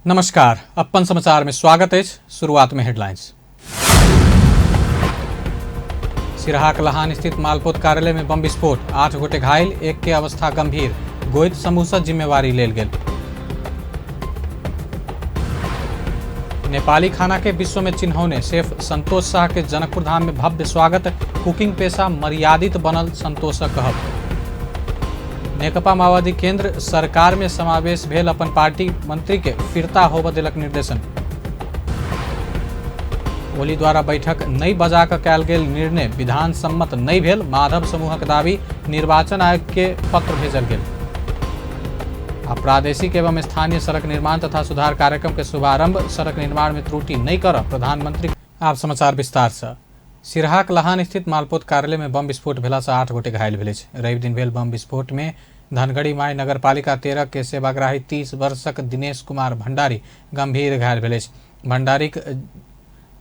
नमस्कार, अपन समाचार में स्वागत है। शुरुआत में हेडलाइंस। सिरहाक लहान स्थित मालपोत कार्यालय में बम विस्फोट, 8 गोटे घायल, एक के अवस्था गंभीर। गोइत समूह से जिम्मेवारी लेल गेल। नेपाली खाना के विश्व में चिन्हौने शेफ संतोष शाह के जनकपुर धाम में भव्य स्वागत, कुकिंग पेशा मर्यादित बनल संतोषक कहब। नेकपा माओवादी केंद्र सरकार में समावेश भेल अपन पार्टी मंत्री के फिरता होबऽ देलक निर्देशन। ओली द्वारा बैठक नहीं बजा कऽ कयल गेल निर्णय विधान सम्मत नहीं भेल, माधव समूहक दावी, निर्वाचन आयोग के पत्र भेजल गेल। आ प्रादेशिक एवं स्थानीय सड़क निर्माण तथा सुधार कार्यक्रम के शुभारंभ, सड़क निर्माण में त्रुटि नहीं कर प्रधानमंत्री। आप समाचार विस्तार से। सिरहाक लहान स्थित मालपोत कार्यालय में बम विस्फोट भेला से 8 गोटे घायल भेल अछि। रवि दिन भेल बम विस्फोट में धनगढ़ी माई नगरपालिका 13 के सेवाग्राही 30 वर्षक दिनेश कुमार भंडारी गंभीर घायल भेल अछि। भंडारीक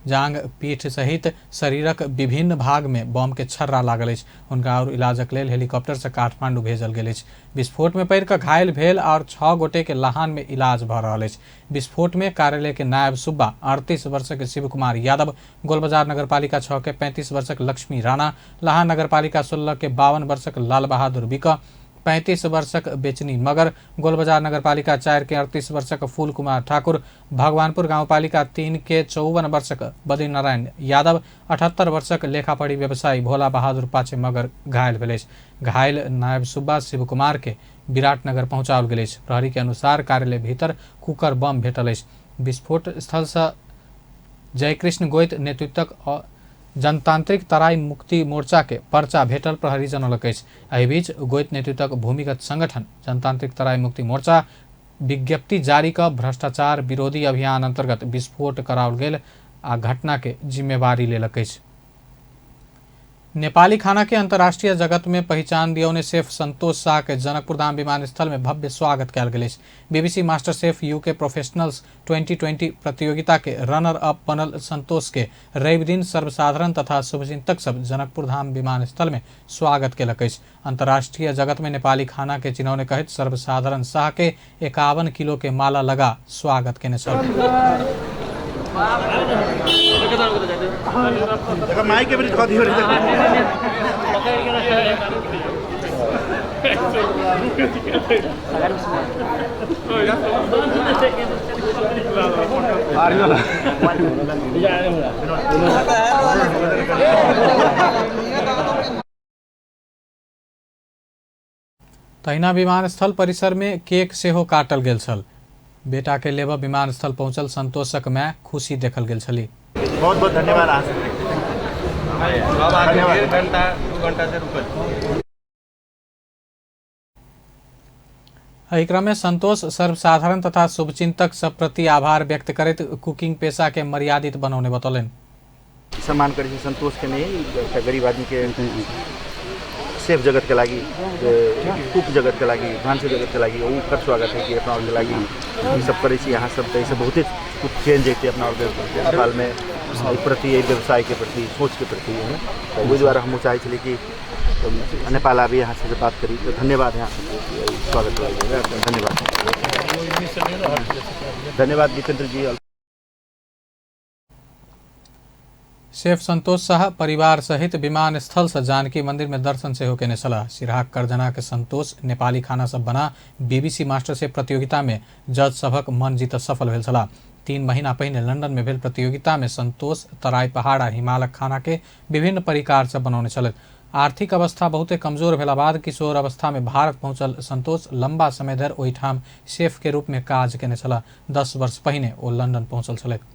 जांग, पीठ सहित शरीरक विभिन्न भाग में बम के छर्रा लागल अछि। हुनका और इलाजक लेल हेलीकॉप्टर से काठमांडू भेजल गेल अछि। विस्फोट में पड़ि कऽ घायल भेल और 6 गोटे के लहान में इलाज भऽ रहल अछि। विस्फोट में कार्यालय के नायब सुब्बा 38 वर्षक शिव कुमार यादव, गोलबाजार नगरपालिका 6 के 35 वर्षक लक्ष्मी राणा, लहान नगरपालिका 16 के 52 वर्षक लाल बहादुर विक, 35 वर्षक बेचनी मगर, गोलबाजार नगरपालिका 4 के 38 वर्षक फूल कुमार ठाकुर, भगवानपुर गाउँपालिका 3 के 54 वर्षक बद्री नारायण यादव, 78 वर्षक लेखापढ़ी व्यवसायी भोला बहादुर पाचे मगर घायल भेल अछि। घायल नायब सुब्बा शिव कुमार के विराटनगर पहुँचाओल गेल अछि। प्रहरी के अनुसार कार्यालय भीतर कुकर बम भेटल अछि। विस्फोट स्थल से जयकृष्ण गोइत नेतृत्वक जनतांत्रिक तराई मुक्ति मोर्चा के पर्चा भेटल प्रहरी जनौलक अछि। एहि बीच गोइत नेतृत्वक भूमिगत संगठन जनतांत्रिक तराई मुक्ति मोर्चा विज्ञप्ति जारी कऽ भ्रष्टाचार विरोधी अभियान अंतर्गत विस्फोट कराओल गेल आ घटना के जिम्मेवारी लेलक अछि। नेपाली खाना के अंतर्राष्ट्रीय जगत में पहिचान दियौने शेफ संतोष शाह के जनकपुर धाम विमानस्थल में भव्य स्वागत कयल गेल अछि। BBC master chef UK professionals 2020 प्रतियोगिता के रनर अप बनल संतोष के रवि दिन सर्वसाधारण तथा शुभचिंतक सब जनकपुर धाम विमानस्थल में स्वागत केलक अछि। अंतर्राष्ट्रीय जगत में नेपाली खाना के चिन्हौने कहैत सर्वसाधारण शाह के 51 किलो के माला लगा स्वागत केने छल। तहिना विमानस्थल परिसर में केक सेहो काटल गेल छल। बेटा के लेबऽ विमानस्थल पहुंचल संतोषक माय खुशी देखल गेल छली। बहुत बहुत धन्यवाद अहाँ सबके। धन्यवाद। घंटा 2 घंटा से रुकल। एहि क्रम में संतोष सर्वसाधारण तथा शुभचिंतक सब प्रति आभार व्यक्त करैत कुकिंग पेशा के मर्यादित बनौने बतौलनि। सम्मान करै छी संतोष के नहि, एकटा गरीब आदमी के सेफ जगत के लागि, कुक जगत के लागि, भान्सा जगत के लागि ओकर स्वागत है कि अपना के लागि ई सब करै छी अहाँ सब। तऽ एहिसँ बहुते कुछ चेंज हेतै अपना आरके नेपालमे एहि प्रति, एहि व्यवसायके प्रति, सोचके प्रति है। तऽ ओहि दुआरे हमहूँ चाहै छलियै कि नेपाल आबी, अहाँ सबसँ बात करी। तऽ धन्यवाद अहाँ सबके स्वागत लागि, धन्यवाद, धन्यवाद जितेंद्र जी। शेफ संतोष शाह परिवार सहित विमानस्थल से जानकी मंदिर में दर्शन सेहो केने छलाह। सिरहाक करजना के संतोष नेपाली खाना सब बना बीबीसी मास्टर शेफ प्रतियोगिता में जज सभक मन जीत सफल भेल छलाह। 3 महीना पहिने लंदन में भेल प्रतियोगिता में संतोष तराई पहाड़ आ हिमालक खाना के विभिन्न परिकार सब बनौने छलथि। आर्थिक अवस्था बहुते कमजोर भेला बाद किशोर अवस्था में भारत पहुंचल संतोष लंबा समय धरि ओहिठाम शेफ के रूप में काज केने छलाह। 10 वर्ष पहिने ओ लंदन पहुंचल छलथि।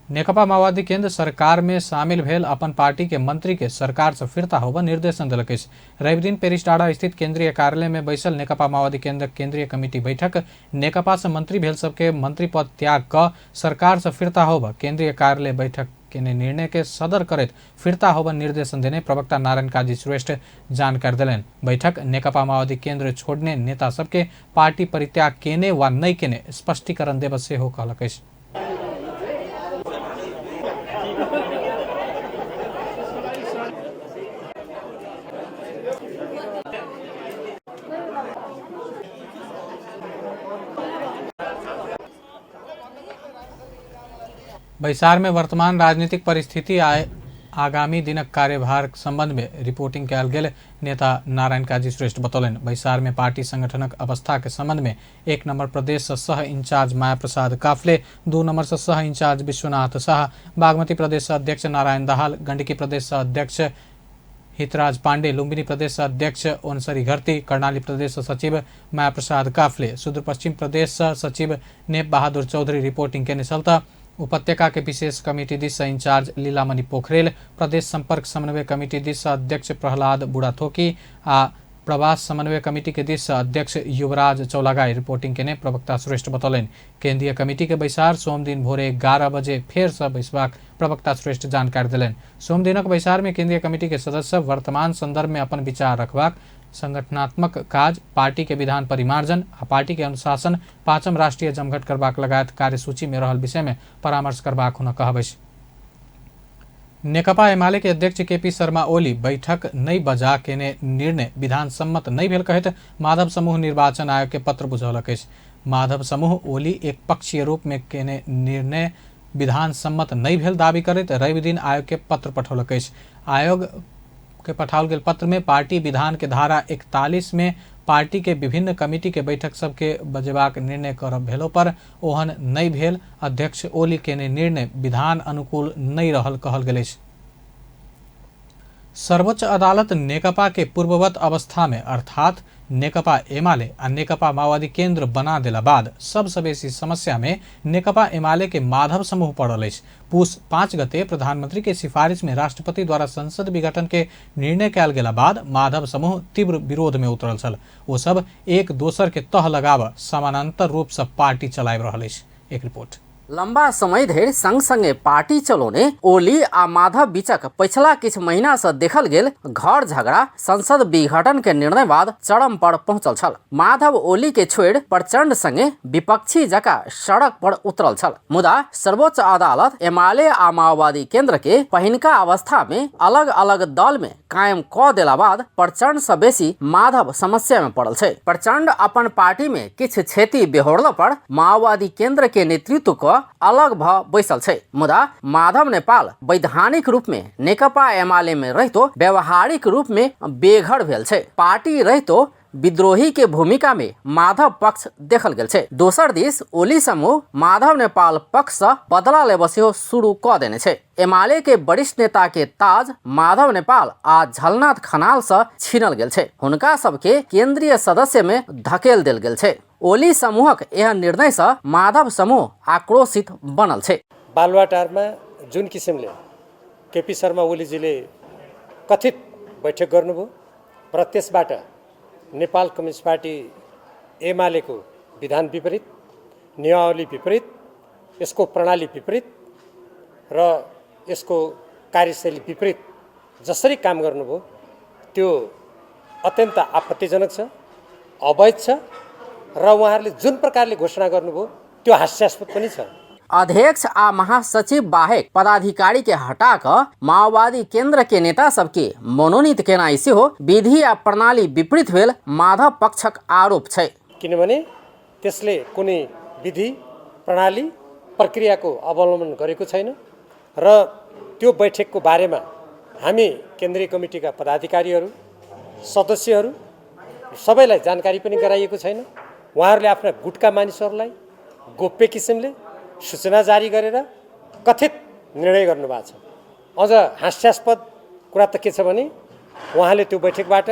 नेकपा माओवादी केंद्र सरकार में शामिल भेल अपन पार्टी के मंत्री के सरकार से फिरता होबऽ निर्देशन देलक अछि। रवि दिन पेरिस डाँडा स्थित केंद्रीय कार्यालय में बैसल नेकपा माओवादी केंद्र केंद्रीय कमिटी बैठक नेकपा से मंत्री भेल सबके मंत्री पद त्याग कऽ सरकार से फिरता होबऽ केंद्रीय कार्यालय बैठक केने निर्णय के सदर करैत फिरता होबऽ निर्देशन देने प्रवक्ता नारायण काजी श्रेष्ठ जानकारी देलनि। बैठक नेकपा माओवादी केंद्र छोड़ने नेता सबके पार्टी परित्याग केने वा नहि केने स्पष्टीकरण देबऽ सेहो कहलक अछि। बैसार में वर्तमान राजनीतिक परिस्थिति आ आगामी दिनक कार्यभार संबंध में रिपोर्टिंग कयल गेल नेता नारायण काजी श्रेष्ठ बतौलनि। बैसार में पार्टी संगठनक अवस्था के संबंध में 1 नंबर प्रदेश सह इंचार्ज माया प्रसाद काफले, 2 नंबर से सह इंचार्ज विश्वनाथ शाह, बागमती प्रदेश अध्यक्ष नारायण दाहाल, गंडकी प्रदेश अध्यक्ष हितराज पांडे, लुम्बिनी प्रदेश अध्यक्ष ओनसरी घरती, कर्णाली प्रदेश सचिव माया प्रसाद काफले, सुदूर पश्चिम प्रदेश सचिव नेप बहादुर चौधरी रिपोर्टिंग केने छल। उपत्यका के विशेष कमिटी दिस इंचार्ज लीलामणि पोखरेल, प्रदेश संपर्क समन्वय कमिटी दिस अध्यक्ष प्रहलाद बुढ़ाथोकी आ प्रवास समन्वय कमिटी के दिस अध्यक्ष युवराज चौलागाई रिपोर्टिंग केने प्रवक्ता श्रेष्ठ बतौलनि। केंद्रीय कमिटी के बैसार सोमदिन भोरे 11 बजे फेर से बैसबाक प्रवक्ता श्रेष्ठ जानकारी देलनि। सोमदिनक बैसार में केंद्रीय कमिटी के सदस्य वर्तमान संदर्भ में अपन विचार रखबाक, संगठनात्मक काज, पार्टी के विधान परिमार्जन आ पार्टी के अनुशासन, 5म राष्ट्रीय जमघट करबाक लगायत कार्यसूची में रहल विषय में परामर्श करबाक हुनक कहब अछि। नेकपा एमाले के अध्यक्ष केपी शर्मा ओली बैठक नहीं बजा केने निर्णय विधान सम्मत नहीं भेल कहैत माधव समूह निर्वाचन आयोग के पत्र बुझौलक अछि। माधव समूह ओली एक पक्षीय रूप में केने निर्णय विधान सम्मत नहीं भेल दावी करैत रवि दिन आयोग के पत्र पठौलक अछि। आयोग के पठाओल गेल पत्र में पार्टी विधान के धारा 41 में पार्टी के विभिन्न कमिटी के बैठक सबके बजेबाक निर्णय करब भेलो पर ओहन नहीं भेल अध्यक्ष ओली केने निर्णय विधान अनुकूल नहीं रहल कहल गेल अछि। सर्वोच्च अदालत नेकपा के पूर्ववत अवस्था में अर्थात नेकपा एमाले आ नेकपा माओवादी केंद्र बना देला बाद सबसँ बेसी समस्या में नेकपा एमाले के माधव समूह पड़ल अछि। पूस 5 गते प्रधानमंत्री के सिफारिश में राष्ट्रपति द्वारा संसद विघटन के निर्णय कयल गेला बाद माधव समूह तीव्र विरोध में उतरल छल। ओ सब एक दोसर के तह लगाव समानांतर रूप से पार्टी चलाबि रहल अछि। एक रिपोर्ट। लंबा समय धरि संग संगे पार्टी चलौने ओली आ माधव बीचक पछिला किछु महीना से देखल गेल घर झगड़ा संसद विघटन के निर्णय बाद चरम पर पहुंचल छल। माधव ओली के छोड़ि प्रचंड संगे विपक्षी जका सड़क पर उतरल छल, मुदा सर्वोच्च अदालत एमाले आ माओवादी केंद्र के पहिनका अवस्था में अलग अलग दल में कायम क देला बाद प्रचंड से बेसी माधव समस्या में पड़ल छै। प्रचंड अपन पार्टी में किछु क्षति बेहोरला पर माओवादी केंद्र के नेतृत्व क अलग भ बैसल छै, मुदा माधव नेपाल वैधानिक रूप में नेकपा एमाले में रहितो व्यवहारिक रूप में बेघर भेल छै। पार्टी रहितो विद्रोही के भूमिका में माधव पक्ष देखल गेल छै। दोसर दिस ओली समूह माधव नेपाल पक्ष से बदला लेबऽ सेहो शुरू क देने छै। एमाले के वरिष्ठ नेता के ताज माधव नेपाल आ झलनाथ खनाल से छीनल गेल छै। हुनका सबके केंद्रीय सदस्य में धकेल देल गेल छै। ओली समूहक एहन निर्णय से माधव समूह आक्रोशित बनल छै। बालुवाटारमा जुन किसिमले केपी शर्मा ओलीजीले कथित बैठक गर्नुभयो र त्यसबाट नेपाल कम्युनिस्ट पार्टी एमालेको विधान विपरीत, नियमावली विपरीत, यसको प्रणाली विपरीत र यसको कार्यशैली विपरीत जसरी काम गर्नुभयो त्यो अत्यन्त आपत्तिजनक छ, अवैध छ र उहाँहरूले जुन प्रकारले घोषणा गर्नुभयो त्यो हास्यास्पद पनि छ। अध्यक्ष आ महासचिव बाहेक पदाधिकारी के हटा क माओवादी केंद्र के नेता सबके मनोनीत केनाइ सेहो विधि आ प्रणाली विपरीत भेल माधव पक्षक आरोप छै। किनभने त्यसले कुनै विधि प्रणाली प्रक्रियाको अवलम्बन गरेको छैन र त्यो बैठकको बारेमा हामी केन्द्रीय कमिटीका पदाधिकारीहरू, सदस्यहरू सबैलाई जानकारी पनि गराइएको छैन। उहाँहरूले आफ्ना गुटका मानिसहरूलाई गोप्य किसिमले सूचना जारी गरेर कथित निर्णय गर्नुभएको छ। अझ हास्यास्पद कुरा त के छ भने उहाँले त्यो बैठकबाट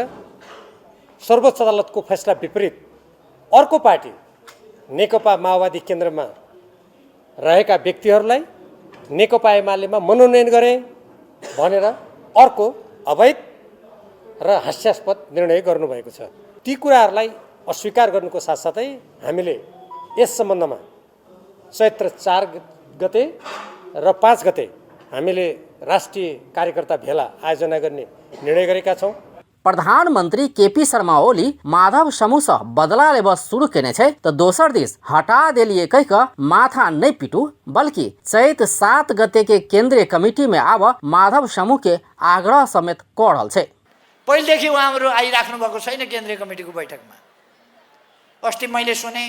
सर्वोच्च अदालतको फैसला विपरीत अर्को पार्टी नेकपा माओवादी केन्द्रमा रहेका व्यक्तिहरूलाई नेकपा एमालेमा मनोनयन गरे भनेर अर्को अवैध र हास्यास्पद निर्णय गर्नुभएको छ। ती कुराहरूलाई अस्वीकार गर्नुको साथसाथै हामीले यस सम्बन्धमा चैत्र 4 गते र 5 गते हामीले राष्ट्रिय कार्यकर्ता भेला आयोजना गर्ने निर्णय गरेका छौँ। प्रधानमंत्री केपी शर्मा ओली माधव समूह से बदला लेबऽ शुरू केने छै त दोसर दिस हटा देलिए कहि क माथा नहीं पिटू, बल्कि चैत 7 गते के केंद्रीय कमिटी में आब माधव समूह के आग्रह समेत क रहल छै। पहिलेदेखि उहाँहरू आइराख्नु भएको छैन केन्द्रीय कमिटीको बैठकमा। अस्ति मैले सुने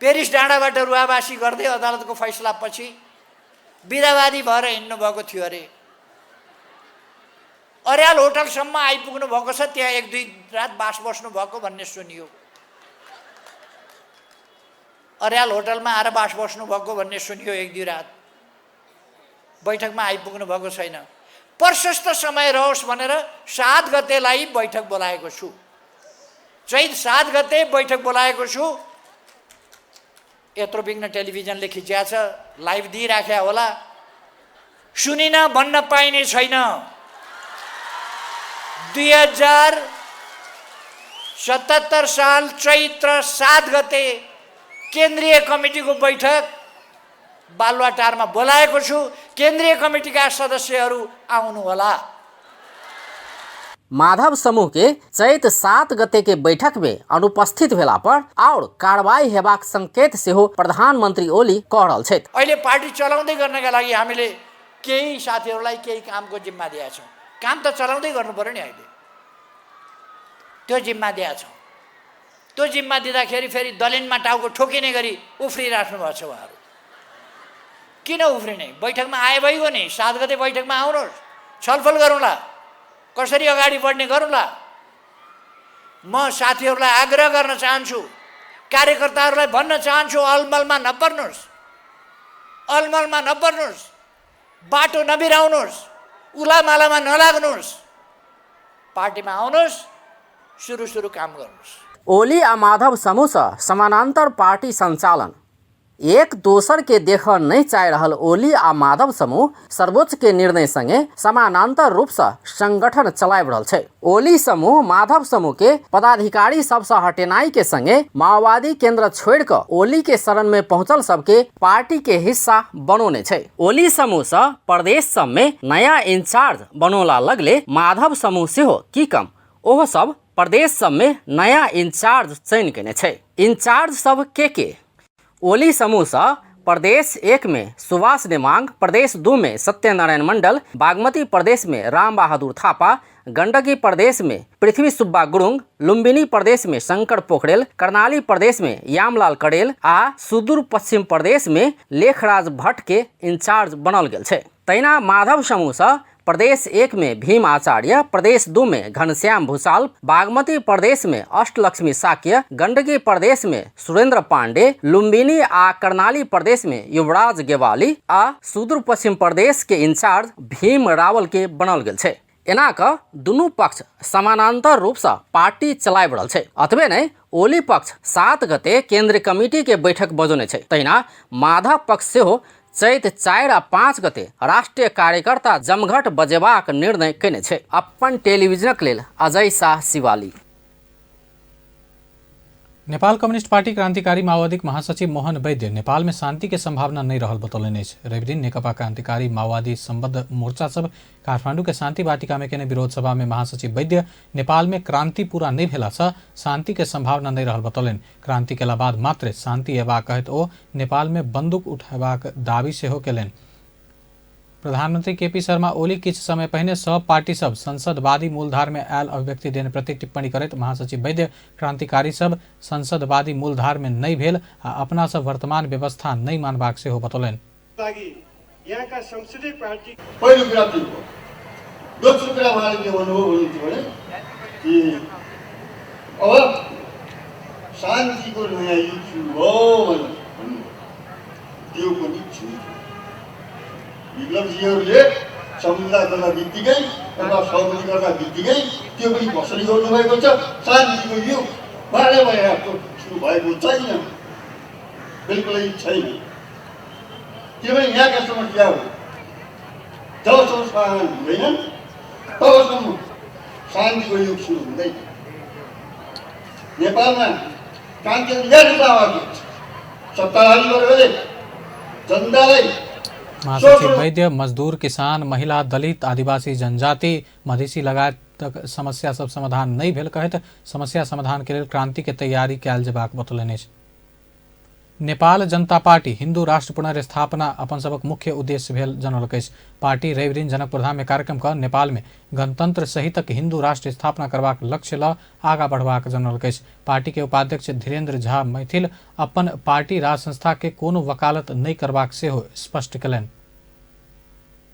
पेरिस डाँडाबाट रुवावासी गर्दै अदालतको फैसलापछि बिरावादी भएर हिँड्नु भएको थियो अरे। अर्याल होटलसम्म आइपुग्नु भएको छ, त्यहाँ एक दुई रात बास बस्नु भएको भन्ने सुनियो। अर्याल होटलमा आएर बास बस्नु भएको भन्ने सुनियो, एक दुई रात बैठकमा आइपुग्नु भएको छैन। प्रशस्त समय रहोस् भनेर 7 गतेलाई बैठक बोलाएको छु। चैत 7 गते बैठक बोलाएको छु। यत्रो विघ्न टेलिभिजनले खिच्या छ, लाइभ दिइराख्या होला, सुनिन भन्न पाइने छैन। 2077 साल चैत्र 7 गते केन्द्रीय कमिटीको बैठक बालुवाटारमा बोलाएको छु। केन्द्रीय कमिटीका सदस्यहरू आउनुहोला। माधव समूह के चैत 7 गते के बैठक में अनुपस्थित भेला पर और कार्रवाई हेबाक संकेत सेहो प्रधानमंत्री ओली कह रहल छथि। अहिले पार्टी चलाउँदै गर्नका लागि हामीले केही साथीहरूलाई केही कामको जिम्मा दिएका छौँ। काम त चलाउँदै गर्नु पर्यो नि, अहिले त्यो जिम्मा दिएका छौँ। त्यो जिम्मा दिँदाखेरि फेरि दलिनमा टाउको ठोकिने गरी उफ्रिराख्नु भएको छ उहाँहरू। किन उफ्रिने? बैठकमा आए भइगयो नि, 7 गते बैठकमा आउनुहोस्, छलफल गरौँला, कसरी अगाडि बढ्ने गरौँला। म साथीहरूलाई आग्रह गर्न चाहन्छु, कार्यकर्ताहरूलाई भन्न चाहन्छु, अलमलमा नपर्नुहोस्, अलमलमा नपर्नुहोस्, बाटो नबिराउनुहोस्, उलामालामा नलाग्नुहोस्, पार्टीमा आउनुहोस्, सुरु सुरु काम गर्नुहोस्। ओली आ माधव समूह से समानांतर पार्टी संचालन एक दोसर के देख नहीं चाह रहल ओली आ माधव समूह सर्वोच्च के निर्णय संगे समानांतर रूप से संगठन चलाबि रहल छै। ओली समूह माधव समूह के पदाधिकारी सबसे हटेनाई के संगे माओवादी केंद्र छोड़ क ओली के शरण में पहुंचल सबके पार्टी के हिस्सा बनौने छै। ओली समूह से प्रदेश सब में नया इंचार्ज बनौला लगले माधव समूह सेहो की कम ओहो सब प्रदेश सब में नया इंचार्ज चयन केने छै। इंचार्ज सब के ओली समूह से प्रदेश 1 में सुभाष नेमांग, प्रदेश 2 में सत्यनारायण मंडल, बागमती प्रदेश में राम बहादुर थापा, गंडकी प्रदेश में पृथ्वी सुब्बा गुरुंग, लुम्बिनी प्रदेश में शंकर पोखरेल, करनाली प्रदेश में यामलाल कड़ेल आ सुदूर पश्चिम प्रदेश में लेखराज भट्ट के इंचार्ज बनल गेल छै। तहिना माधव समूह से प्रदेश 1 में भीम आचार्य, प्रदेश 2 में घनश्याम भूषाल, बागमती प्रदेश में अष्टलक्ष्मी साक्य, गंडकी प्रदेश में सुरेंद्र पांडे, लुम्बिनी आ करनाली प्रदेश में युवराज गेवाली आ सुदूर पश्चिम प्रदेश के इंचार्ज भीम रावल के बनल गेल छै। एना क दुनू पक्ष समानांतर रूप से पार्टी चलाबि रहल छै। अतबे नहि, ओली पक्ष 7 गते केंद्रीय कमिटी के बैठक बजौने छै। तहिना माधव पक्ष सेहो चैत 4 आ 5 गते राष्ट्रीय कार्यकर्ता जमघट बजेबाक निर्णय केने छै। अपन टेलीविजनक लेल अजय शाह, शिवाली। नेपाल कम्युनिस्ट पार्टी क्रांतिकारी माओवादीक महासचिव मोहन वैद्य नेपाल में शांति के संभावना नहीं रहल बतौलनि अछि। रविदिन नेकपा क्रांतिकारी माओवादी संबद्ध मोर्चा सब काठमांडू के शांति वाटिका में केने विरोध सभा में महासचिव वैद्य नेपाल में क्रांति पूरा नहीं भेला से शांति के संभावना नहीं रहल बतौलनि। क्रांति केला बाद मात्र शांति अयबाक कहैत ओ नेपाल में बंदूक उठेबाक दावी सेहो केलनि। प्रधानमंत्री केपी शर्मा ओली किछु समय पहिने सब पार्टी सब संसदवादी मूलधार में आयल अभिव्यक्ति देने प्रति टिप्पणी करैत महासचिव वैद्य क्रांतिकारी सब संसदवादी मूलधार में नहीं भेल आ अपना सब वर्तमान व्यवस्था नहीं मानबाक सेहो बतौलनि। संसदीय पार्टी पहिलो कुरा त्यो हो। दोस्रो कुरा उहाँले के भन्नुभयो भने कि अब शान्तिको नयाँ युग सुरु भयो भनेर भन्नुभयो। त्यो पनि झुट हो। विप्लवजीहरूले संविधान गर्दा बित्तिकै अथवा सहमति गर्दा बित्तिकै त्यो पनि घोषणा गर्नुभएको छ। शान्तिको युग 12 महिनाको सुरु भएको छैन, बिल्कुलै छैन। किनभने यहाँका समस्याहरू जबसम्म समाधान हुँदैन तबसम्म शान्तिको युग सुरु हुँदैन। नेपालमा क्रान्ति सत्ताधारी वर्गले जनतालाई महासचिव वैद्य मजदूर, किसान, महिला, दलित, आदिवासी, जनजाति, मधेसी लगायत समस्या सब समाधान नहीं भेल कहैत समस्या समाधान के लेल क्रांति के तैयारी कयल जेबाक बतौलनि अछि। नेपाल जनता पार्टी हिंदू राष्ट्र पुनर्स्थापना अपन सबक मुख्य उद्देश्य भेल जनौलक अछि। पार्टी रविदिन जनकपुरधाम में कार्यक्रम क नेपाल में गणतंत्र सहितक हिंदू राष्ट्र स्थापना करबाक लक्ष्य ल आगा बढ़बाक जनौलक अछि। पार्टी के उपाध्यक्ष धीरेन्द्र झा मैथिल अपन पार्टी राज संस्था के कोनो वकालत नहीं करबाक सेहो स्पष्ट कयलनि।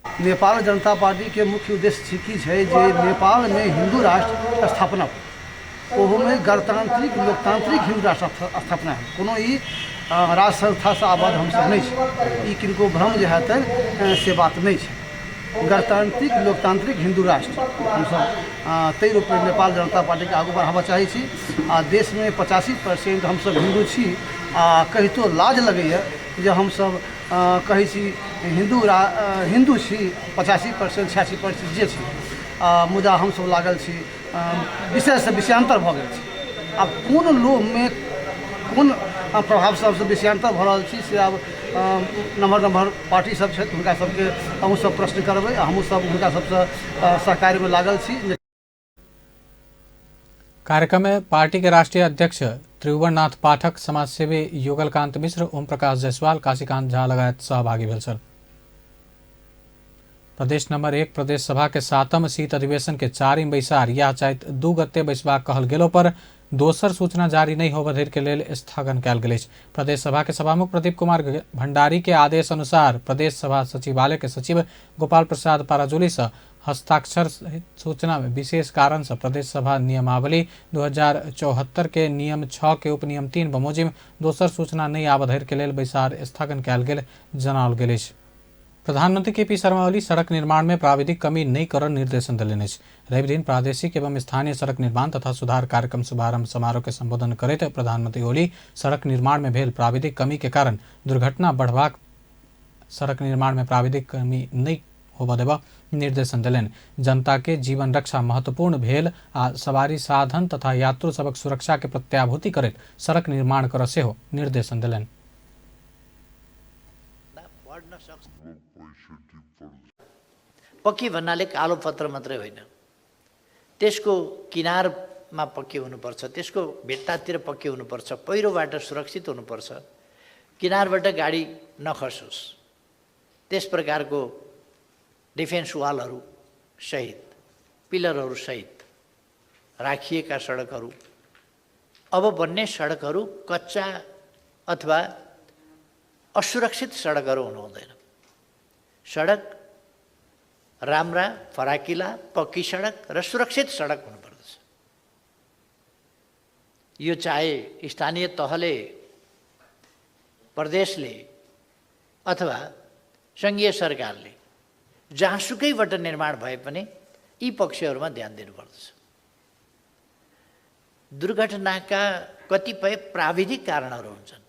नेपाल जनता पार्टीके मुख्य उद्देश्य की छै जे नेपालमे हिन्दू राष्ट्र स्थापना, ओहोमे गणतान्त्रिक लोकतान्त्रिक हिन्दू राष्ट्र स्थापना है। कोनो ई राज संस्थासँ आबद्ध हमसब नहि छी, ई किनको भ्रम जे हेतनि से बात नहि छै। गणतान्त्रिक लोकतान्त्रिक हिन्दू राष्ट्र हमसब ताहि रूपमे नेपाल जनता पार्टीके आगू बढ़ाबऽ चाहै छी। आ देशमे 85% हमसब हिन्दू छी आ कहितो लाज लगैए जे हमसब कहै छी हिन्दू हिन्दू छी, 85% 86% जे छी, मुदा हमसब लागल छी विषयसँ विषयान्तर भऽ गेल छी। आब कोन लोभमे कोन प्रभावसँ हमसब विषयान्तर भऽ रहल छी से आब नमहर नमहर पार्टी सब छथि, हुनका सबके अहूँ सब प्रश्न करबै, हमहूँ सब हुनका सबसँ सहकार्यमे लागल छी। कार्यक्रम में पार्टी के राष्ट्रीय अध्यक्ष त्रिभुवननाथ पाठक, समाजसेवी युगलकांत मिश्र, ओम प्रकाश जायसवाल, काशीकांत झा लगायत सहभागी भेल छल। प्रदेश नंबर 1 प्रदेश सभा के 7म शीत अधिवेशन के 4म बैसार यह चैत 2 गते बैसबाक कहल गेलो पर दोसर सूचना जारी नहीं होबऽ धरि के लेल स्थगन कयल गेल अछि। प्रदेश सभा के सभामुख प्रदीप कुमार भंडारी के आदेश अनुसार प्रदेश सभा सचिवालय के सचिव गोपाल प्रसाद पाराजुली से हस्ताक्षर सूचना में विशेष कारण से प्रदेश सभा नियमावली 2074 के नियम 6 के उपनियम 3 बमोजिम दोसर सूचना नहीं आबऽ धरि के लेल बैसार स्थगन कयल गेल जनाओल गेल अछि। प्रधानमंत्री के पी शर्मा ओली सड़क निर्माण में प्राविधिक कमी नहीं करऽ निर्देशन देलनि अछि। रवि दिन प्रादेशिक एवं स्थानीय सड़क निर्माण तथा सुधार कार्यक्रम शुभारंभ समारोह के संबोधन करैत प्रधानमंत्री ओली सड़क निर्माण में भेल प्राविधिक कमी के कारण दुर्घटना बढ़बाक सड़क निर्माण में प्राविधिक कमी नहीं होबऽ देबऽ निर्देशन देलनि। जनता के जीवन रक्षा महत्वपूर्ण भेल आ सवारी साधन तथा यात्रु सभक सुरक्षा के प्रत्याभूति करैत सड़क निर्माण करऽ सेहो निर्देशन देलनि। पक्की भन्नाले कालो पत्र मात्रै होइन, त्यसको किनारमा पक्की हुनुपर्छ, त्यसको भित्तातिर पक्की हुनुपर्छ, पहिरोबाट सुरक्षित हुनुपर्छ, किनारबाट गाडी नखसोस्, त्यस प्रकारको डिफेन्स वालहरू सहित पिलरहरू सहित राखिएका सडकहरू। अब बन्ने सडकहरू कच्चा अथवा असुरक्षित सडकहरू हुनु हुँदैन। सडक राम्रा, फराकिला, पक्की सडक र सुरक्षित सडक हुनुपर्दछ। यो चाहे स्थानीय तहले, प्रदेशले अथवा सङ्घीय सरकारले जहाँसुकैबाट निर्माण भए पनि यी पक्षहरूमा ध्यान दिनुपर्दछ। दुर्घटनाका कतिपय प्राविधिक कारणहरू हुन्छन्।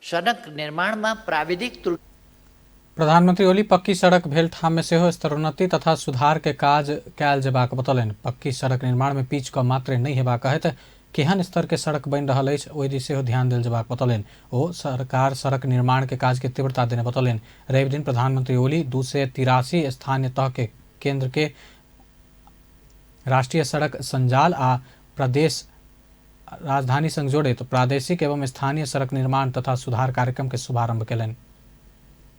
सडक निर्माणमा प्राविधिक त्रुटि। प्रधानमंत्री ओली पक्की सड़क भेल ठाम में सेहो स्तरोन्नति तथा सुधार के काज कयल जेबाक बतौलनि। पक्की सड़क निर्माण में पीच क मात्रे नहि हेबाक कहैत केहन स्तर के सड़क बनि रहल अछि ओहि दिस सेहो ध्यान देल जेबाक बतौलनि। ओ सरकार सड़क निर्माण के काज के तीव्रता देने बतौलनि। रवि दिन प्रधानमंत्री ओली 283 स्थानीय तह के केंद्र के राष्ट्रीय सड़क संजाल आ प्रदेश राजधानी संग जोड़ैत प्रादेशिक एवं स्थानीय सड़क निर्माण तथा सुधार कार्यक्रम के शुभारंभ कयलनि।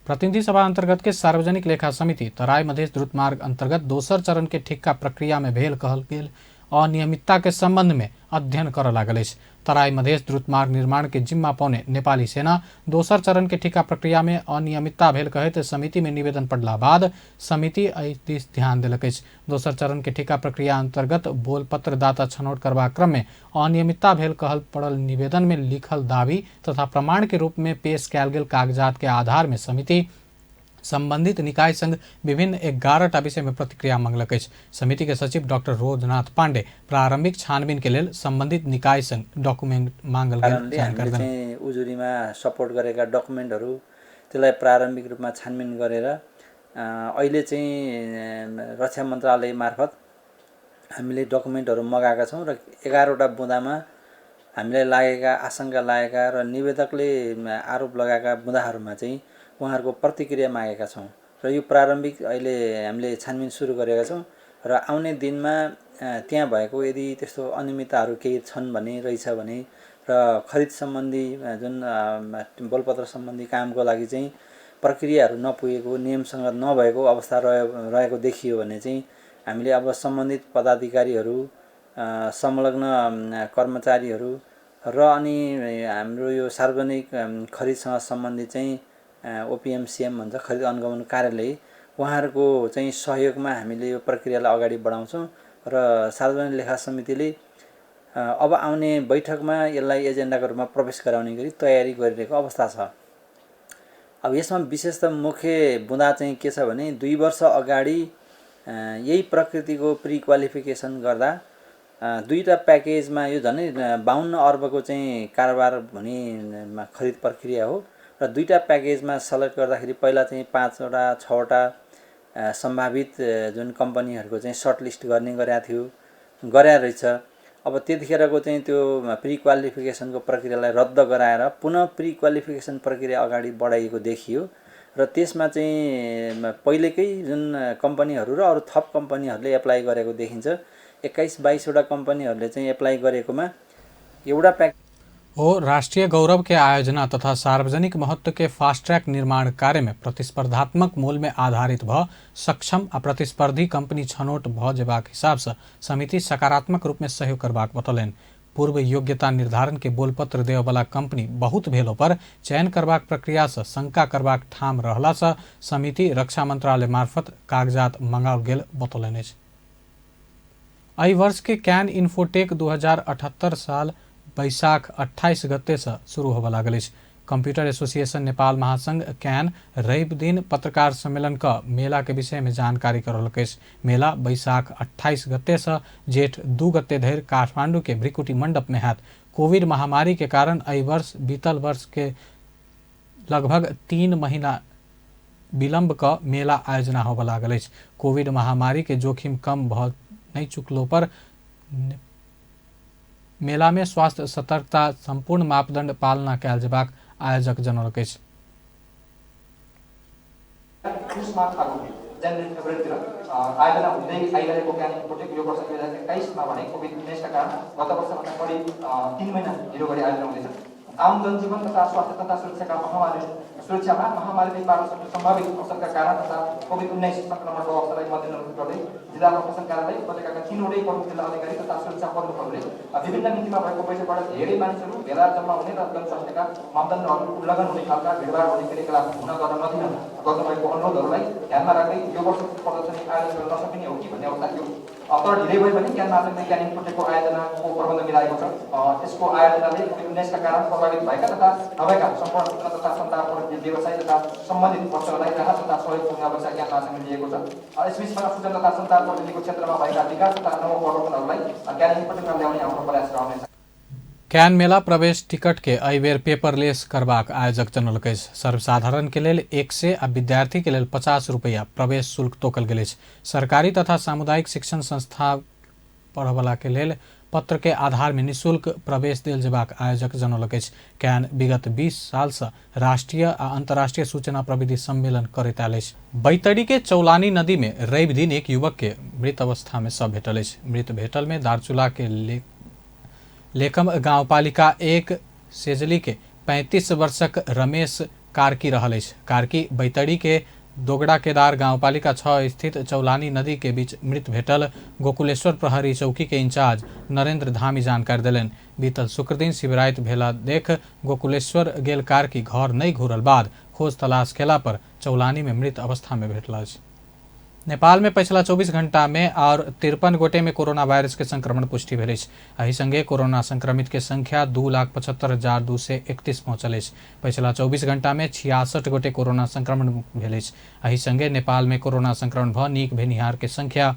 प्रतिनिधि सभा अंतर्गत के सार्वजनिक लेखा समिति तराई मधेश द्रुत मार्ग अंतर्गत दोसर चरण के ठिक्का प्रक्रिया में भेल कहल गेल अनियमितता के संबंध में अध्ययन करऽ लागल अछि। तराई मधेश द्रुत मार्ग निर्माण के जिम्मा पौने नेपाली सेना दोसर चरण के ठिक्का प्रक्रिया में अनियमितता भेल कहैत समिति में निवेदन पड़ला बाद समिति एहि दिस ध्यान देलक अछि। दोसर चरण के ठिक्का प्रक्रिया अंतर्गत बोलपत्र दाता छनौट करबाक क्रम में अनियमितता भेल कहल पड़ल निवेदन में लिखल दावी तथा प्रमाण के रूप में पेश कयल गेल कागजात के आधार में समिति संबंधित निकाय संग विभिन्न 11टा विषय में प्रतिक्रिया मंगलक अछि। समिति के सचिव डॉक्टर रोजनाथ पांडे प्रारंभिक छानबीन के लेल संबंधित निकाय संग डॉक्यूमेंट मांगल गेल जानकारी देलनि। उजुरीमा सपोर्ट गरेका डॉक्युमेन्टहरू त्यसलाई प्रारम्भिक रूपमा छानबिन गरेर अहिले चाहिँ रक्षा मन्त्रालय मार्फत हामीले डॉक्युमेन्टहरू मगाएका छौँ र 11वटा बुँदामा हामीलाई लागेका आशंका लागेका र निवेदकले आरोप लगाएका बुँदाहरूमा चाहिँ उहाँहरूको प्रतिक्रिया मागेका छौँ र यो प्रारम्भिक अहिले हामीले छानबिन सुरु गरेका छौँ र आउने दिनमा त्यहाँ भएको यदि त्यस्तो अनियमितताहरू केही छन् भने रहेछ भने र खरिद सम्बन्धी जुन बोलपत्र सम्बन्धी कामको लागि चाहिँ प्रक्रियाहरू नपुगेको, नियमसँग नभएको अवस्था रहेको देखियो भने चाहिँ हामीले अब सम्बन्धित पदाधिकारीहरू, संलग्न कर्मचारीहरू र अनि हाम्रो यो सार्वजनिक खरिदसँग सम्बन्धित चाहिँ ओपिएमसिएम भन्छ खरिद अनुगमन कार्यालय, उहाँहरूको चाहिँ सहयोगमा हामीले यो प्रक्रियालाई अगाडि बढाउँछौँ र सार्वजनिक लेखा समितिले अब आउने बैठकमा यसलाई एजेन्डाको रूपमा प्रवेश गराउने गरी तयारी गरिरहेको अवस्था छ। अब यसमा विशेष त मुख्य बुँदा चाहिँ के छ भने 2 वर्ष अगाडि यही प्रकृतिको प्री क्वालिफिकेसन गर्दा दुईटा प्याकेजमा यो झनै 52 अर्बको चाहिँ कारोबार हुने खरिद प्रक्रिया हो र दुईटा प्याकेजमा सेलेक्ट गर्दाखेरि पहिला चाहिँ 5 वटा 6 वटा सम्भावित जुन कम्पनीहरूको चाहिँ सर्ट लिस्ट गर्ने गरेको रहेछ। अब त्यतिखेरको चाहिँ त्यो प्री क्वालिफिकेसनको प्रक्रियालाई रद्द गराएर पुनः प्री क्वालिफिकेसन प्रक्रिया अगाडि बढाइएको देखियो र त्यसमा चाहिँ पहिलेकै जुन कम्पनीहरू र अरू थप कम्पनीहरूले एप्लाई गरेको देखिन्छ। 21-22 वटा कम्पनीहरूले चाहिँ एप्लाई गरेकोमा एउटा प्याक ओ राष्ट्रिय गौरव के आयोजना तथा सार्वजनिक महत्व के फास्ट ट्रैक निर्माण कार्य में प्रतिस्पर्धात्मक मूल्य में आधारित भ सक्षम आ प्रतिस्पर्धी कंपनी छनौट भ जेबाक हिसाब से समिति सकारात्मक रूप में सहयोग करबाक बतौलनि। पूर्व योग्यता निर्धारण के बोलपत्र देववाला कंपनी बहुत भेलो पर चयन करबाक प्रक्रिया से शंका करबाक ठाम रहला से समिति रक्षा मंत्रालय मार्फत कागजात मंगाओल गेल बतौलनि अछि। एहि वर्ष के can infotech 2078 साल बैशाख 28 गते से शुरू होबय लागल अछि। कंप्यूटर एसोसिएशन नेपाल महासंघ can रवि दिन पत्रकार सम्मेलन क मेला के विषय में जानकारी करौलक अछि। मेला बैशाख 28 गते से जेठ 2 गते धरि काठमांडू के भ्रिकुटी मंडप में हैत। कोविड महामारी के कारण एहि वर्ष बीतल वर्ष के लगभग 3 महीना विलंब क मेला आयोजना होबय लागल अछि। कोविड महामारी के जोखिम कम भ नहीं चुकलो पर मेला में स्वास्थ्य सतर्कता संपूर्ण मापदंड पालना कयल जेबाक आयोजक जनौलक अछि। जनवरी फेब्रुअरीतिर आयोजना हुँदै आइरहेको can infotech यो वर्ष 2021 मा भने कोभिड-19 का कारण गत वर्षभन्दा बढी 3 महिना ढिलो गरी आयोजना हुँदैछ। आम जनजीवन तथा स्वास्थ्य तथा सुरक्षाका महामारी सुरक्षामा महामारीले पार्न सक्ने सम्भावित असरका कारण तथा कोभिड-19 संक्रमणको अवस्थालाई मध्यनजर गर्दै जिल्ला प्रशासन कार्यालय उपत्यकाका 3 वटै प्रमुख जिल्ला अधिकारी तथा सुरक्षा प्रमुखहरूले विभिन्न मितिमा भएको बैठकबाट धेरै मानिसहरू भेला जम्मा हुने र जनस्वास्थ्यका मापदण्डहरू उल्लङ्घन हुने खालका भिडभाड हुने क्रियाकलाप हुन गर्न नदिन गर्नुभएको अनुरोधहरूलाई ध्यानमा राख्दै यो वर्ष प्रदर्शनी आयोजन गर्न नसकिने हो कि भन्ने अवस्था थियो। तर ढिलै भयो भने can महासंघले can इन्फोटेकको आयोजनाको प्रबन्ध मिलाएको छ। यसको आयोजनाले कोभिड-19 का कारण प्रभावित भएका तथा नभएका सम्पूर्ण सूचना तथा सञ्चार व्यवसाय तथा सम्बन्धित पक्षहरूलाई राहत तथा सहयोग पुग्ने अपेक्षा can महासंघले लिएको छ। यसबीचमा सूचना तथा सञ्चार प्रविधिको क्षेत्रमा भएका विकास तथा नवप्रवर्तनहरूलाई can इन्फोटेकमा ल्याउने हाम्रो प्रयास रहनेछ। Can मेला प्रवेश टिकट के एहि बेर पेपरलेस करबाक आयोजक जनौलक अछि। सर्वसाधारण के लेल 100 आ विद्यार्थी के लेल 50 रुपैया प्रवेश शुल्क तोकल गेल अछि। सरकारी तथा सामुदायिक शिक्षण संस्था पढ़वला के लेल पत्र के आधार में निःशुल्क प्रवेश देल जेबाक आयोजक जनौलक अछि। Can विगत 20 साल से राष्ट्रीय आ अंतर्राष्ट्रीय सूचना प्रविधि सम्मेलन करैत आयल अछि। बैतडी के चौलानी नदी में रवि दिन एक युवक के मृत अवस्था में शव भेटल अछि। मृत भेटल में दार्चुला के लेकम गाउँपालिका 1 सेजली के 35 वर्षक रमेश कार्की रहल अछि। कार्की बैतडी के दोगड़ा केदार गाउँपालिका 6 स्थित चौलानी नदी के बीच मृत भेटल गोकुलेश्वर प्रहरी चौकी के इंचार्ज नरेंद्र धामी जानकारी देलनि। बीतल शुक्रदिन शिवराइत भेला देख गोकुलेश्वर गेल कार्की घर नहीं घुरल बाद खोज तलाश केला पर चौलानी में मृत अवस्था में भेटल अछि। नेपाल में पछिला 24 घंटा में और 53 गोटे में कोरोना वायरस के संक्रमण पुष्टि भेल अछि। एहि संगे कोरोना संक्रमित के संख्या 2,75,231 पहुंचल अछि। पछिला 24 घंटा में 66 गोटे कोरोना संक्रमण मुक्त भेल अछि। एहि संगे नेपाल में कोरोना संक्रमण भ नीक भेनिहार के संख्या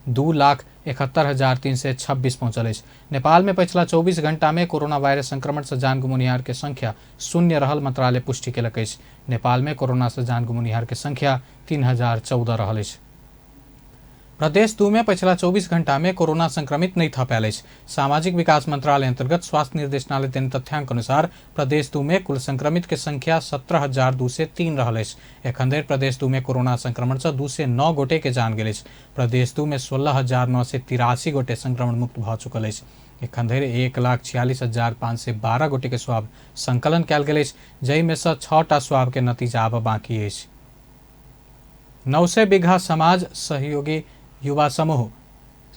2,71,326 पहुंचल अछि। नेपाल में पछिला 24 घंटा में कोरोना वायरस संक्रमण से जान गुमुनिहार के संख्या 0 रहल मंत्रालय पुष्टि केलक अछि। नेपाल में कोरोना से जान गुमुनिहार के संख्या 3,014 रहल अछि। प्रदेश 2 में पछिला 24 घंटा में कोरोना संक्रमित नहीं थपायल अछि। सामाजिक विकास मंत्रालय अंतर्गत स्वास्थ्य निर्देशनालय देने तथ्यांक अनुसार प्रदेश 2 में कुल संक्रमित के संख्या 17,203 रहल अछि। एखन धरि प्रदेश 2 में कोरोना संक्रमण से 209 गोटे के जान गेल अछि। प्रदेश 2 में 16,983 गोटे संक्रमण मुक्त भऽ चुकल अछि। एखन धरि 1,46,512 गोटे के स्वाब संकलन कयल गेल अछि, जाहिमे सँ 6टा स्वाब के नतीजा आब बाकी अछि। 900 बीघा समाज सहयोगी युवा समूह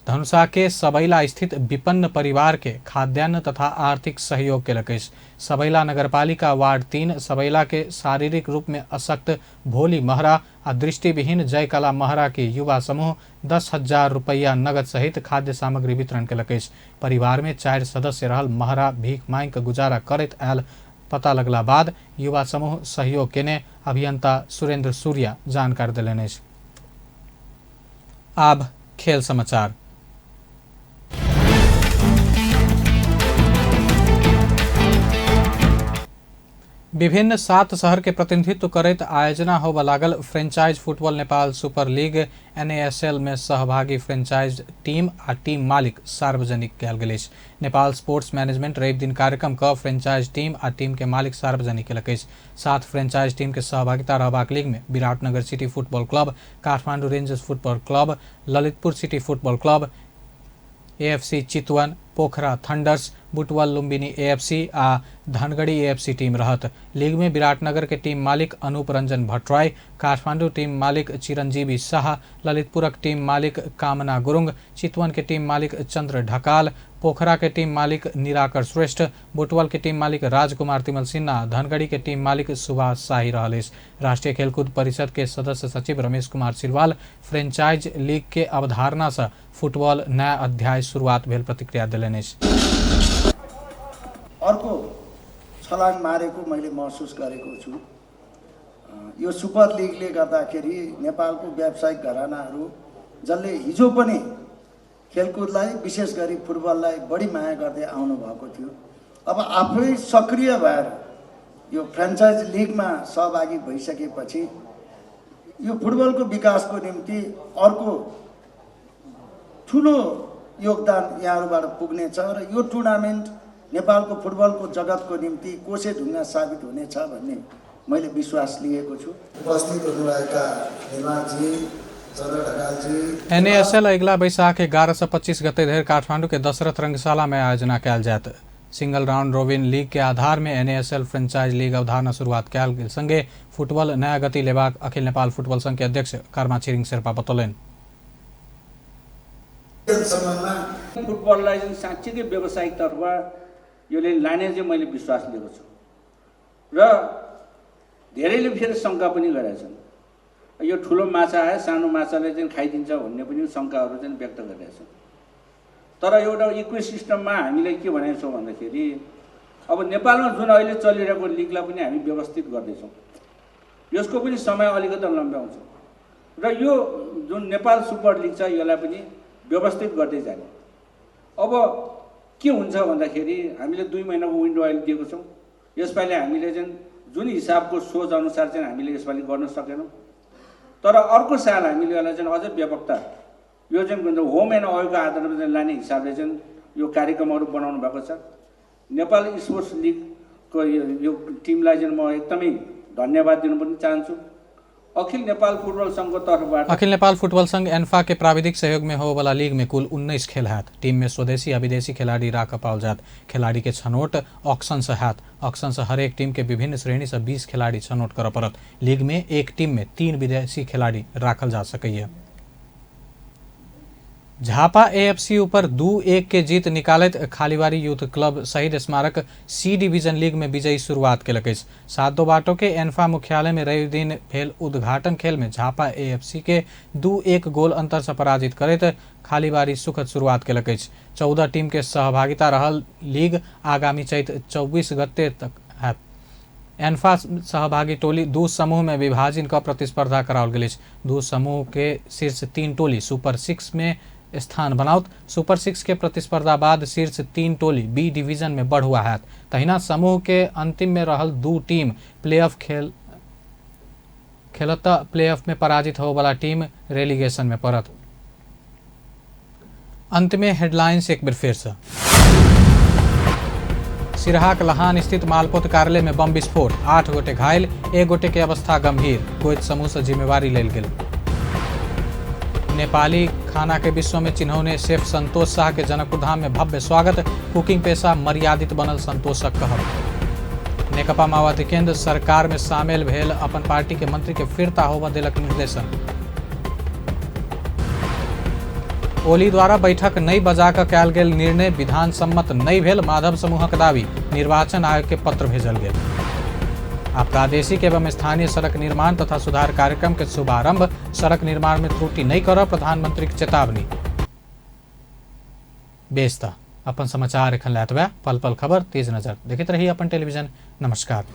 धनुषा के सबैला स्थित विपन्न परिवार के खाद्यान्न तथा आर्थिक सहयोग केलक अछि। सबैला नगरपालिका वार्ड 3 सबैला के शारीरिक रूप में अशक्त भोली महरा आ दृष्टिविहीन जयकला महरा के युवा समूह 10,000 रुपैया नगद सहित खाद्य सामग्री वितरण केलक अछि। परिवार में 4 सदस्य रहल महरा भीख मांगि कऽ गुजारा करैत आयल पता लगला बाद युवा समूह सहयोग केने अभियंता सुरेंद्र सूर्या जानकारी देलनि अछि। आब खेल समाचार। विभिन्न 7 शहर के प्रतिनिधित्व करैत आयोजना होबय लागल franchise football Nepal super league NASL में सहभागी फ्रेंचाइज टीम आ टीम मालिक सार्वजनिक कयल गेल अछि। नेपाल स्पोर्ट्स मैनेजमेंट रवि दिन कार्यक्रम क फ्रेंचाइज टीम आ टीम के मालिक सार्वजनिक केलक अछि। 7 फ्रेंचाइज टीम के सहभागिता रहबाक लीग में Biratnagar city football club, Kathmandu rangers football club, Lalitpur city football club, AFC Chitwan, Pokhara thunders, Butwal Lumbini AFC आ धनगढ़ी एएफसी टीम रहत। लीग में विराटनगर के टीम मालिक अनूप रंजन भट्टराई, काठमांडू टीम मालिक चिरंजीवी शाह, ललितपुरक टीम मालिक कामना गुरुंग, चितवन के टीम मालिक चंद्र ढकाल, पोखरा के टीम मालिक निराकर श्रेष्ठ, बुटवल के टीम मालिक राजकुमार तिमल सिन्हा, धनगढ़ी के टीम मालिक सुभाष शाही रहल अछि। राष्ट्रीय खेलकूद परिषद के सदस्य सचिव रमेश कुमार सिलवाल फ्रेंचाइज लीग के अवधारणा से फुटबॉल नया अध्याय शुरुआत भेल प्रतिक्रिया देलनि अछि। अर्को छलाङ मारेको मैले महसुस गरेको छु। यो सुपर लिगले गर्दाखेरि नेपालको व्यावसायिक घरानाहरू जसले हिजो पनि खेलकुदलाई विशेष गरी फुटबललाई बढी माया गर्दै आउनुभएको थियो, अब आफै सक्रिय भएर यो फ्रेन्चाइज लिगमा सहभागी भइसकेपछि यो फुटबलको विकासको निम्ति अर्को ठुलो योगदान यहाँहरूबाट पुग्नेछ र यो टुर्नामेन्ट नेपालको फुटबलको जगतको निम्ति कोसे ढुङ्गा साबित हुनेछ भन्ने मैले विश्वास लिएको छु। उपस्थित हुनुभएका निर्माणजी, चन्द्र ढकालजी, एनएएसएल अगिला बैसाख 11 से 25 गते धरि काठमांडू के दशरथ रंगशाला में आयोजना कयल जायत। सिंगल राउंड रोबिन लीग के आधार में एनएएसएल फ्रेंचाइज लीग अवधारणा शुरुआत कयल गेल संगे फुटबॉल नया गति लेबाक अखिल नेपाल फुटबॉल संघ के अध्यक्ष कर्मा छिरिङ शेर्पा बतौलनि। फुटबललाई चाहिँ साँच्चीकै व्यावसायिक तर्फबाट यसले लाने चाहिँ मैले विश्वास लिएको छु र धेरैले फेरि शङ्का पनि गरेका छन्। यो ठुलो माछा आयो सानो माछाले चाहिँ खाइदिन्छ भन्ने पनि शङ्काहरू चाहिँ व्यक्त गरेका छन्। तर एउटा इकोसिस्टममा हामीले के भनेको छौँ भन्दाखेरि अब नेपालमा जुन अहिले चलिरहेको लिगलाई पनि हामी व्यवस्थित गर्दैछौँ, यसको पनि समय अलिकति लम्ब्याउँछौँ र यो जुन नेपाल सुपर लिग छ यसलाई पनि व्यवस्थित गर्दै जाने। अब के हुन्छ भन्दाखेरि हामीले 2 महिनाको विन्डो अहिले दिएको छौँ। यसपालि हामीले चाहिँ जुन हिसाबको सोच अनुसार चाहिँ हामीले यसपालि गर्न सकेनौँ, तर अर्को साल हामीले यसलाई चाहिँ अझै व्यापकता यो चाहिँ होम एन्ड अवेको आधारमा चाहिँ लाने हिसाबले चाहिँ यो कार्यक्रमहरू बनाउनु भएको छ। नेपाल स्पोर्ट्स लिगको यो टिमलाई चाहिँ म एकदमै धन्यवाद दिनु पनि चाहन्छु। अखिल नेपाल फुटबल संघको तर्फबाट अखिल नेपाल फुटबॉल संघ एन्फा के प्राविधिक सहयोग में होवे वाला लीग में कुल 19 खेल हैत। टीम में स्वदेशी आ विदेशी खिलाड़ी राख पाओल जात। खिलाड़ी के छनौट ऑक्शन से हैत। ऑक्शन से हरेक टीम के विभिन्न श्रेणी से 20 खिलाड़ी छनौट करऽ पड़त। लीग में एक टीम में 3 विदेशी खिलाड़ी राखल जा सकैए। झापा एएफसी ऊपर 2-1 के जीत निकालैत खालीबारी यूथ क्लब शहीद स्मारक सी डिवीजन लीग में विजयी शुरुआत केलक अछि। सातो बाटो के एन्फा मुख्यालय में रवि दिन भेल उद्घाटन खेल में झापा एएफसी के 2-1 गोल अंतर से पराजित करैत खालीबारी सुखद शुरुआत केलक अछि। 14 टीम के सहभागिता रहल लीग आगामी चैत 24 गते तक हैत। एन्फा सहभागी टोली 2 समूह में विभाजन क प्रतिस्पर्धा कराओल गेल अछि। 2 समूह के शीर्ष 3 टोली सुपर 6 में स्थान बनाओत। सुपर 6 के प्रतिस्पर्धा बाद शीर्ष 3 टोली बी डिवीजन में बढ़ुआ हैत। तहिना समूह के अंतिम में रहल 2 टीम प्लेऑफ खेलत। प्लेऑफ में पराजित होवे वाला टीम रेलीगेशन में पड़त। अंत में हेडलाइंस एक बेर फिर से। सिरहाक लहान स्थित मालपोत कार्यालय में बम विस्फोट, 8 गोटे घायल, 1 गोटे के अवस्था गंभीर। कोइत समूह से जिम्मेवारी लेल गेल। नेपाली खाना के विश्व में चिन्हौने शेफ संतोष शाह के जनकपुर धाम में भव्य स्वागत, कुकिंग पेशा मर्यादित बनल संतोषक कहब। नेकपा माओवादी केंद्र सरकार में शामिल भेल अपन पार्टी के मंत्री के फिरता होबऽ देलक निर्देशन। ओली द्वारा बैठक नहि बजा कऽ कयल गेल निर्णय विधान सम्मत नहि भेल, माधव समूहक दावी। निर्वाचन आयोग के पत्र भेजल गेल। आ प्रादेशिक एवं स्थानीय सड़क निर्माण तथा सुधार कार्यक्रम के शुभारंभ, सड़क निर्माण में त्रुटि नहीं करब प्रधानमंत्री के चेतावनी। बेस त अपन समाचार एखन लए एतबे। पल पल खबर तेज नजर देखैत रही अपन टेलीविजन। नमस्कार।